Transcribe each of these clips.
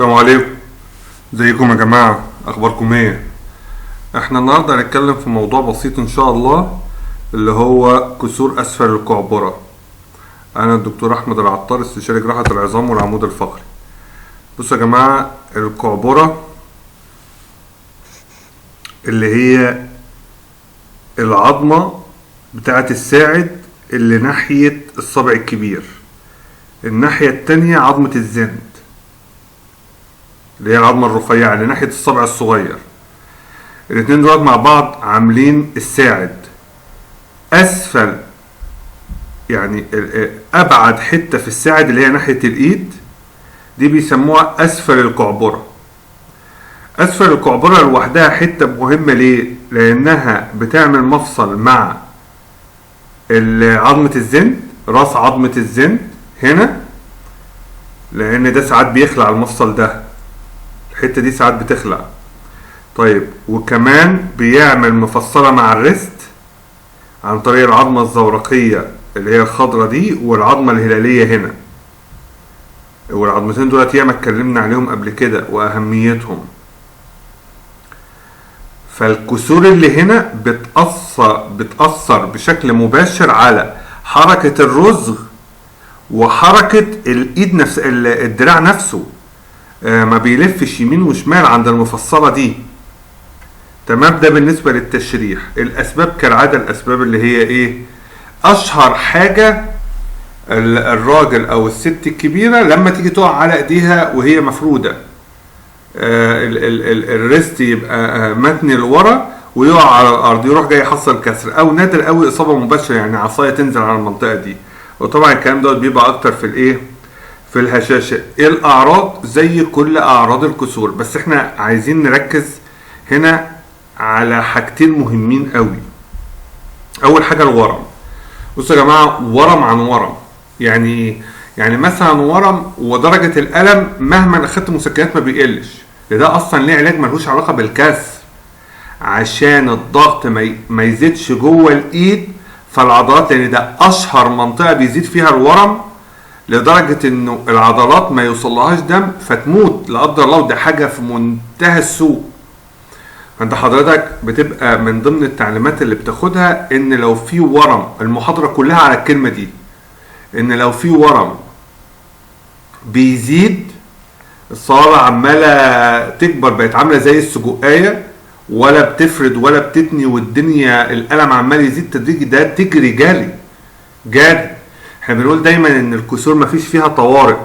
السلام عليكم، ازيكم يا جماعة؟ اخباركم ايه؟ احنا النهاردة هنتكلم في موضوع بسيط ان شاء الله، اللي هو كسور اسفل الكعبرة. انا الدكتور احمد العطار، استشاري جراحة العظام والعمود الفقري. بصوا يا جماعة، الكعبرة اللي هي العظمة بتاعة الساعد اللي ناحية الصبع الكبير، الناحية التانية عظمة الزند اللي هي العظمة الرفيعة اللي ناحية الصبع الصغير. الاتنين دول مع بعض عاملين الساعد. أسفل يعني أبعد حتة في الساعد اللي هي ناحية الإيد دي بيسموها أسفل الكعبرة. أسفل الكعبرة لوحدها حتة مهمة، ليه؟ لأنها بتعمل مفصل مع عظمة الزند، راس عظمة الزند هنا، لأن ده ساعات بيخلع المفصل ده، الحتة دي ساعات بتخلع. طيب، وكمان بيعمل مفصلة مع ال wrist عن طريق العظمة الزورقية اللي هي الخضرة دي والعظمة الهلالية هنا. والعظمتين دولت ياما اتكلمنا عليهم قبل كده وأهميتهم. فالكسور اللي هنا بتأثر بشكل مباشر على حركة الرزغ وحركة الإيد نفس الدراع نفسه، ما بيلفش يمين وشمال عند المفصلة دي. تمام، ده بالنسبة للتشريح. الأسباب كالعادة، الأسباب اللي هي إيه؟ أشهر حاجة الراجل أو الست الكبيرة لما تيجي تقع على إيديها وهي مفرودة، ال wrist يبقى متني لورا ويقع على الأرض، يروح جاي يحصل كسر، أو نادر قوي إصابة مباشرة، يعني عصاية تنزل على المنطقة دي. وطبعا الكلام دوت بيبقى أكتر في الإيه؟ في الهشاشة. إيه الأعراض؟ زي كل أعراض الكسور، بس إحنا عايزين نركز هنا على حاجتين مهمين قوي. أول حاجة الورم. بصوا يا جماعة، ورم عن ورم يعني إيه؟ يعني مثلا ورم ودرجة الألم مهما أخدت مسكنات ما بيقلش، ده أصلا ليه علاج ملهوش علاقة بالكسر، عشان الضغط ما يزيدش جوه الإيد فالعضلات، لأن ده أشهر منطقة بيزيد فيها الورم لدرجة إنه العضلات ما يوصلهاش دم فتموت لا قدر الله، وده حاجة في منتهى السوء. فأنت حضرتك بتبقى من ضمن التعليمات اللي بتاخدها إن لو في ورم، المحاضرة كلها على الكلمة دي، إن لو في ورم بيزيد، الصوابع عمالة تكبر، بقت عاملة زي السجقاية، ولا بتفرد ولا بتتني، والدنيا الألم عمال يزيد تدريجي، ده تجري جري جري. احنا بنقول دايما ان الكسور مفيش فيها طوارئ،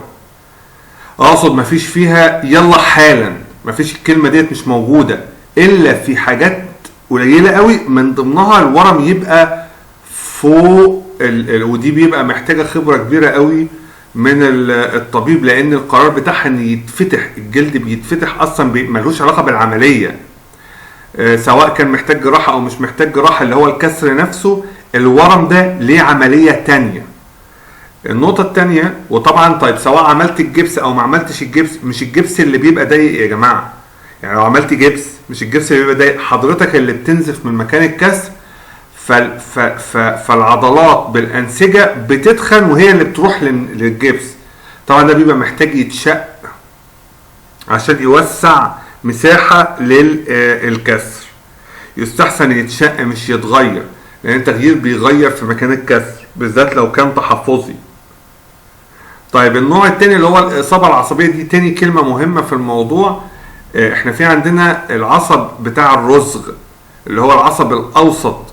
اقصد مفيش فيها يلا حالا، مفيش، الكلمة ديت مش موجودة الا في حاجات قليلة قوي، من ضمنها الورم يبقى فوق ودي بيبقى محتاجة خبرة كبيرة قوي من الطبيب، لان القرار بتاعها ان يتفتح الجلد، بيتفتح اصلا ملوش علاقة بالعملية، سواء كان محتاج جراحة او مش محتاج جراحة، اللي هو الكسر نفسه الورم ده ليه عملية تانية. النقطة التانية، وطبعا طيب سواء عملت الجبس او ما عملتش الجبس، مش الجبس اللي بيبقى ضيق يا جماعة، يعني لو عملت جبس مش الجبس اللي بيبقى ضيق، حضرتك اللي بتنزف من مكان الكسر، فالعضلات بالأنسجة بتتخن وهي اللي بتروح للجبس. طبعا ده بيبقى محتاج يتشق عشان يوسع مساحة للكسر، يستحسن يتشق مش يتغير، لأن التغيير بيغير في مكان الكسر بالذات لو كان تحفظي. طيب النوع التاني اللي هو الإصابة العصبية، دي تاني كلمة مهمة في الموضوع. احنا في عندنا العصب بتاع الرزغ اللي هو العصب الأوسط،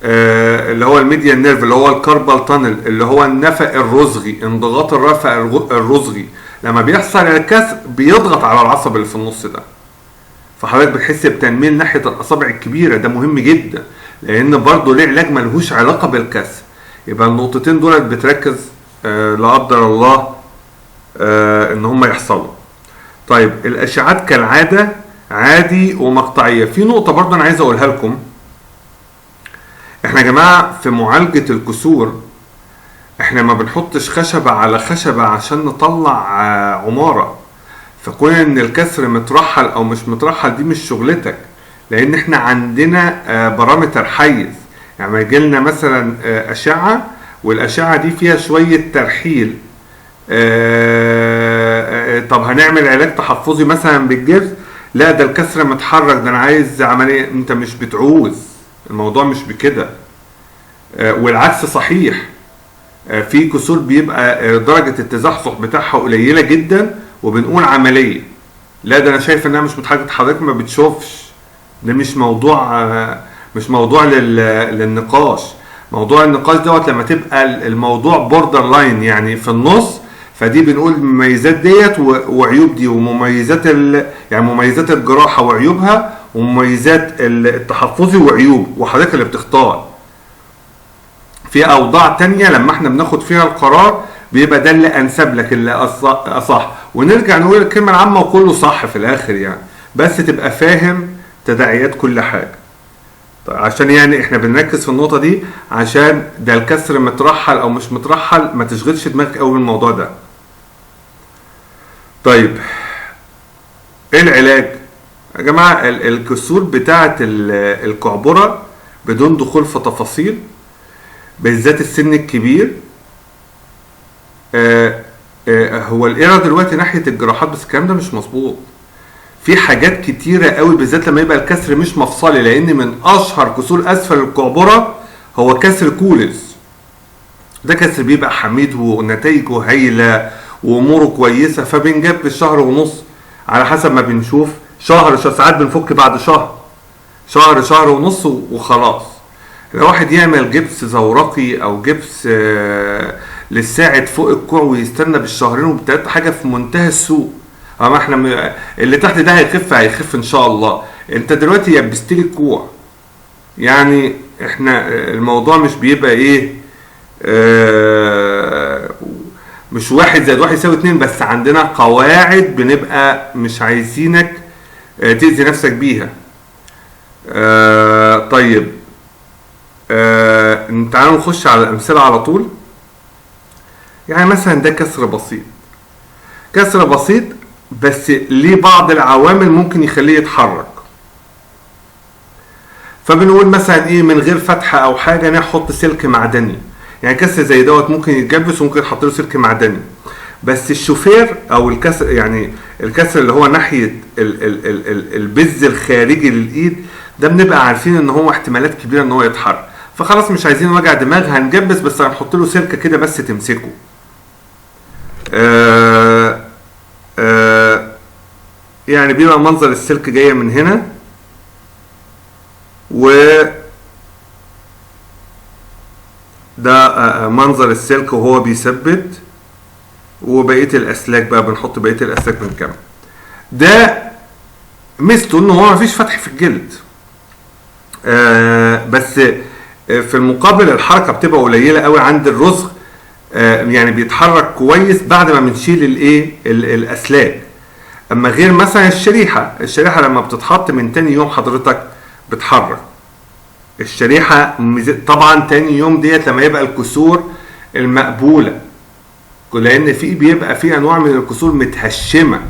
اللي هو ال median nerve، اللي هو ال carpal tunnel، اللي هو النفق الرزغي، انضغاط الرفق الرزغي. لما بيحصل الكسر بيضغط على العصب اللي في النص ده، فحضرتك بتحس بتنميل ناحية الأصابع الكبيرة. ده مهم جدا لأن برضه ليه علاج ملهوش علاقة بالكسر. يبقى النقطتين دول بتركز لا قدر الله إن هم يحصلوا. طيب الأشعات كالعادة عادي ومقطعية. في نقطة برضه أنا عايز أقولها لكم، احنا يا جماعة في معالجة الكسور احنا ما بنحطش خشبة على خشبة عشان نطلع عمارة، فكون ان الكسر مترحل او مش مترحل دي مش شغلتك، لان احنا عندنا parameter حيز. يعني يجيلنا مثلا اشعة، والاشعة دي فيها شوية ترحيل، طب هنعمل علاج تحفظي مثلا بالجبس، لا ده الكسر متحرك، ده انا عايز عملية. انت مش بتعوز، الموضوع مش بكده. والعكس صحيح، في كسور بيبقى درجه التزحزح بتاعها قليله جدا وبنقول عملية، لا ده انا شايف انها مش متحركة. حضرتك ما بتشوفش، ده مش موضوع، مش موضوع للنقاش. موضوع النقاش دوت لما تبقى الموضوع borderline يعني في النص، فدي بنقول مميزات ديت وعيوب دي، ومميزات يعني مميزات الجراحة وعيوبها، ومميزات التحفظي وعيوب، وحضرتك اللي بتختار. في اوضاع تانية لما احنا بناخد فيها القرار بيبقى ده اللي انسب لك، اللي اصح. ونرجع نقول الكلمة العامة وكله صح في الاخر يعني، بس تبقى فاهم تداعيات كل حاجة. طيب عشان يعني احنا بنركز في النقطة دي عشان ده الكسر مترحل او مش مترحل، ما تشغلش دماغك قوي بالموضوع ده. طيب ايه العلاج يا جماعة؟ الكسور بتاعه الكعبره بدون دخول في تفاصيل، بالذات السن الكبير، هو الإيرا دلوقتي ناحية الجراحات، بس الكلام ده مش مظبوط. في حاجات كتيرة قوي بالذات لما يبقى الكسر مش مفصلي، لأن من أشهر كسور أسفل الكعبرة هو كسر كولز. ده كسر بيبقى حميد ونتائجه هايلة وأموره كويسة، فبنجاب بالشهر ونص على حسب ما بنشوف، شهر ساعات بنفك بعد شهر، شهر شهر ونص وخلاص. لو واحد يعمل جبس زورقي او جبس للساعد فوق الكوع ويستنى بالشهرين وبالتلاتة، حاجة في منتهى السوء. اما احنا اللي تحت ده هيخف، هيخف ان شاء الله. انت دلوقتي يبستلي الكوع، يعني احنا الموضوع مش بيبقى ايه، مش 1 زائد 1 يساوي 2، بس عندنا قواعد بنبقى مش عايزينك تأذي نفسك بيها. طيب تعالوا نخش على الأمثلة على طول. يعني مثلا ده كسر بسيط، كسر بسيط بس ليه بعض العوامل ممكن يخليه يتحرك. فبنقول مثلا ايه، من غير فتحة او حاجة نحط سلك معدني. يعني كسر زي دوت ممكن يتجبس وممكن يتحط له سلك معدني، بس الشوفير او الكسر، يعني الكسر اللي هو ناحية البز الخارجي للايد ده، بنبقى عارفين ان هو احتمالات كبيرة ان هو يتحرك، فخلاص مش عايزين وجع دماغ، هنجبس بس هنحط له سلكه كده بس تمسكه. يعني بيبقى منظر السلك جاية من هنا، و ده منظر السلك وهو بيثبت، وبقية الاسلاك بقى بنحط بقية الاسلاك بنكمل. ده ميزته ان هو مفيش فتح في الجلد، بس في المقابل الحركة بتبقى قليله قوي عند الرزغ، يعني بيتحرك كويس بعد ما بنشيل الايه الاسلاك. اما غير مثلا الشريحة، الشريحة لما بتتحط من تاني يوم حضرتك بتحرك الشريحة طبعا تاني يوم ديت لما يبقى الكسور المقبولة، لان في بيبقى في انواع من الكسور متهشمه،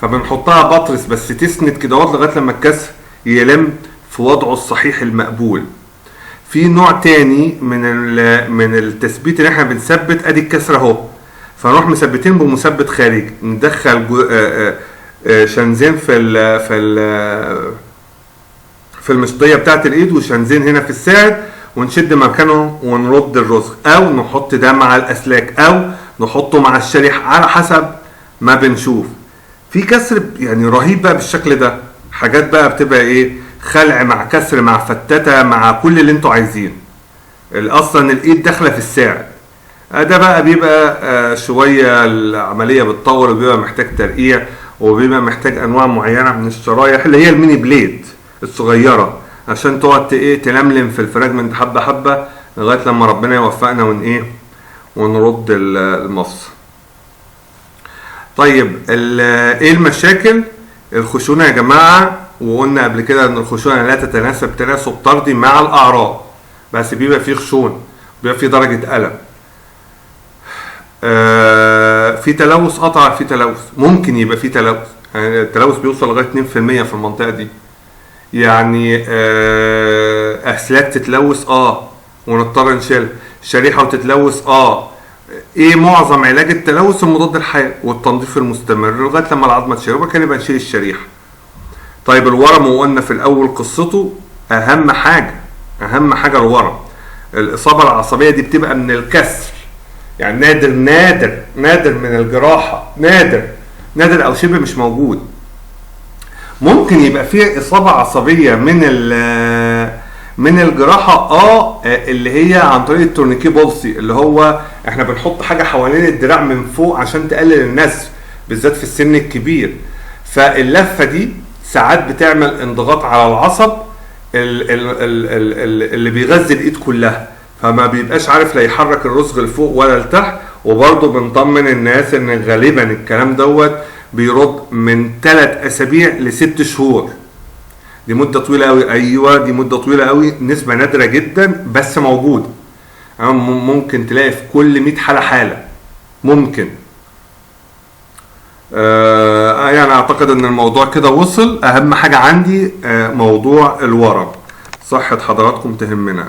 فبنحطها بطرس بس تسند كده لغاية لما الكسر يلم في وضعه الصحيح المقبول. في نوع تاني من التثبيت اللي احنا بنثبت، ادي الكسر اهو، فنروح مثبتين بمثبت خارجي، ندخل شنزين في المشطيه بتاعت الايد، وشنزين هنا في الساعد، ونشد مكانه ونرد الرزق، او نحط ده مع الاسلاك، او نحطه مع الشريحة على حسب ما بنشوف. في كسر يعني رهيب بقى بالشكل ده، حاجات بقى بتبقى ايه، خلع مع كسر مع فتته مع كل اللي انتوا عايزينه، اصلا الايد داخله في الساعد. ده بقى بيبقى شوية العملية بتطول، وبيبقى محتاج ترقيع، وبيبقى محتاج انواع معينة من الشرايح اللي هي ال mini blade الصغيرة، عشان تقعد ايه تلملم في ال fragment حبه حبه لغاية لما ربنا يوفقنا ون ايه ونرد المفصل. طيب ايه المشاكل؟ الخشونه يا جماعة، وقلنا قبل كده ان الخشونه لا تتناسب تناسب طردي مع الاعراض، بس بيبقى فيه خشونة، بيبقى فيه درجه الم، في تلوث قطع، في تلوث، ممكن يبقى في تلوث، يعني التلوث بيوصل لغاية 2% في المنطقة دي. يعني اسلاك تتلوث ونضطر نشيلها، شريحة وتتلوث ايه معظم علاج التلوث؟ المضاد الحيوي والتنظيف المستمر لغاية لما العظمة تشيل، وبعد كده نبقى نشيل الشريحة. طيب الورم، وقلنا في الاول قصته، اهم حاجة، اهم حاجة الورم. الاصابة العصبية دي بتبقى من الكسر، يعني نادر نادر نادر من الجراحة، نادر نادر او شبه مش موجود. ممكن يبقى فيه اصابه عصبية من الجراحة، اللي هي عن طريق ال tourniquet palsy، اللي هو احنا بنحط حاجة حوالين الدراع من فوق عشان تقلل النزف بالذات في السن الكبير. فاللفه دي ساعات بتعمل انضغاط على العصب اللي بيغذي الايد كلها، فما بيبقاش عارف لا يحرك الرسغ لفوق ولا لتحت. وبرضه بنطمن الناس ان غالبا الكلام دوت بيرد من 3 اسابيع ل6 شهور. دي مده طويلة قوي، ايوه دي مده طويلة قوي، نسبه نادرة جدا بس موجودة. ممكن تلاقي في كل 100 حاله حاله ممكن. يعني اعتقد ان الموضوع كده وصل. اهم حاجة عندي موضوع الورم. صحة حضراتكم تهمنا.